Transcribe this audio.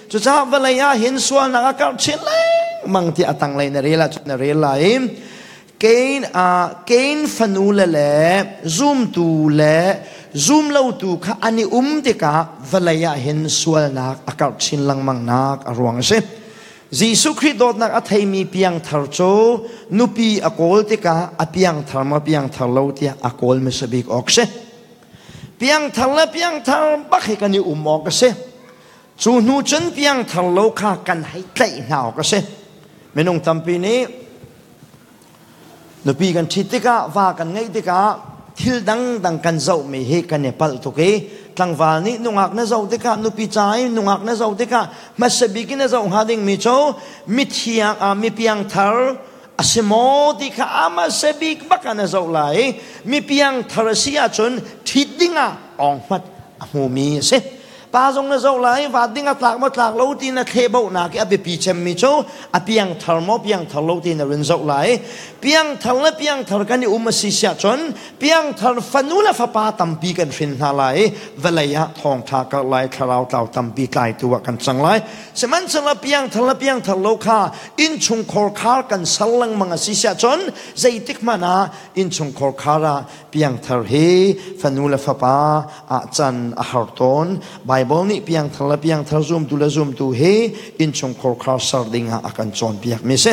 Cucaah vawlei ah hin sualnak a karh chin lengmang tiah a tanglei na rel ahcun na rel lai. Cain Cain fanule le zumtu le zumlotu kha an i um tikah vawlei ah hin sualnak a karh chin lengmang nak a ruang a si. Jesuh Khrih dawtnak a theimi piangthar cu nupi a kawl tikah a piangthar maw piangthar lo tiah a kawl hmasa bik awk si. Piangthar le piangthar bak hi kan i um awk a si. Cu hnu cun piangthar lo kha kan hei tlaih hna awk a si. Minung tampi nih Nupi kan ṭhit tikah, va kan ngeih tikah thil dangdang kan zohmi hi kan i palh tuk i tlangval nih nungak na zoh tikah, nupi ca i nungak na zoh tikah hmasa bik in na zoh hnga dingmi cu mithiang ah mipiangthar a si maw ti kha a hmasa bik bak ah na zoh lai i mipiangthar a si ahcun ṭhit dingah awng hmat a hmumi a si. Pa zong na zoh lai, va ding a tlak maw tlak lo ti na thlehbohnak i a biapi cemmi cu a piangthar maw piangthar lo ti na run zoh lai. Piangthar le piangthar kan i um a si siah cun piangthar fanu le fapa tampi kan hrin hna lai i vawlei ah thawngṭha karh lai, thlarau tlau tampi tlaitu ah kan cang lai. Sihmanhsehlaw piangthar le piangthar lo kha innchungkhar khar kan ser lengmang a si siah cun zeitik hmanh ah innchungkhar khar ah piangthar hi fanu le fapa ah can a har tawn. Bible nih piangthar le piangthar, zumtu le zumtu hi innchungkhar khar ser ding ah a kan cawnpiak mi si.